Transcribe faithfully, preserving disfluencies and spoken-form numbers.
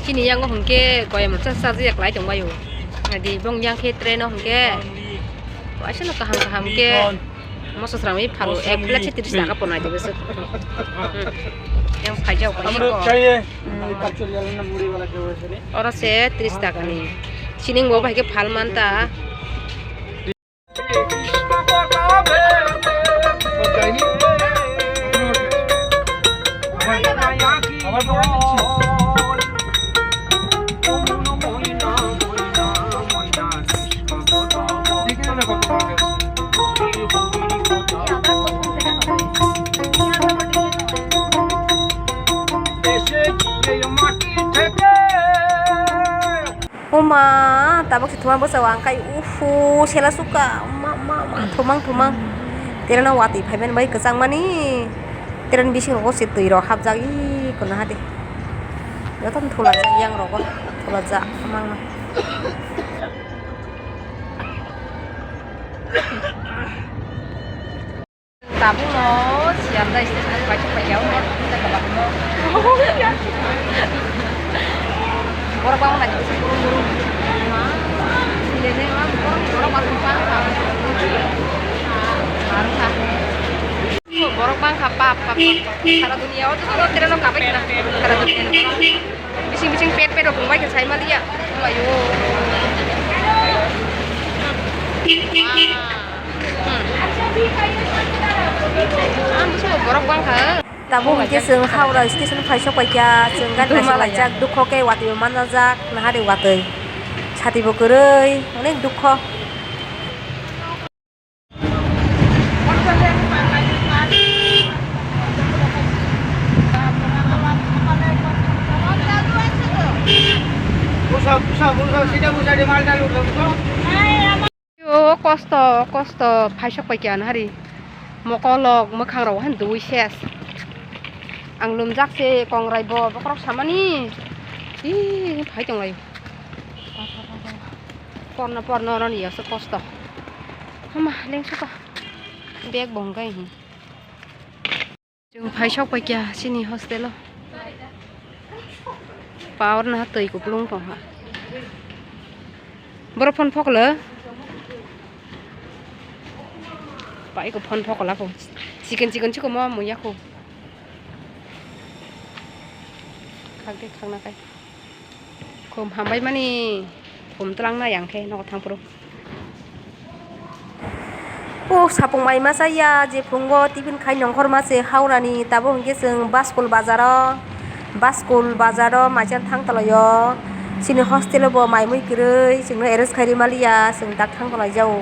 Chini yango hwnkhe goyam rok cha cha ya kwlai tongbaio. Adi bong yang khe train o hwnkhe. Waisa no kaham kaham khe. Moso srangwi phalo ek plate se tris taka po nai tongwi se. Hmm. Yang phaijak bai se ko. Oro se tris taka ni. Sining bo bai khe phal man ta. O ma, tabuk se thuma bwsa o ang kai, ufu, sela suka, ma, ma, ma, thumang, thumang. Tereno watwi phaiman bai kwchangmani, tereni bisingo se twi rok hapjak, ih, kono hade. Jotono thulajak, yang rogo thulajak, mangma. Tabukno Sialda station o kaisa paikha o, borok bangma naidi bwswk brum brum. Sile de ma borok, borok aswk bangkha. Borok bangkha, bap, bap, bap. Sara dunia o joto no train o kabai khna. Sara dunia ni borok. Bising bising pet pet rok tongbai khe sai maliya. Ayo. Hmm. Ang bisi borok bangkha. Tabuk hwnkhe chwng Howrah station phai sok paikha, chwng gari naisik laijak, dukho khe watwi bo manjak, nahari watwi. Sati bo kwrwi, onek dukho. O kosto, kosto, phaisok paikha nahari. Mokolok, mwkhang rok han dui ses. Ang lumjak se, kongrai bo, bokhorok samani. Ih, phai tonglaio. Porno, porno, roni yaso kosto. Hama, lengsuka. Bag bo hwnkhe hi. Chwng phai sok paikha chini hostel o. Power naha twi kupulung tongkha. Borok phone phokolo. Pai ko phone phokolo kho. Chikon chikon chikon mo muya kho. Khakde khakna kai. Khum hambai mani, khum twlang na yang khe nogo thang phuru. O sapung mai masa ya, je phungo tiffin khai nongkhor ma se Howrah ni, tabuk hwnkhe chwng Baskul bazar o, Baskul bazar o maisa thang tolai o. Chini hostel o bo mai mui kwrwi, chwngno arrange khai rwi maliya, chwng dak thang tolai jao.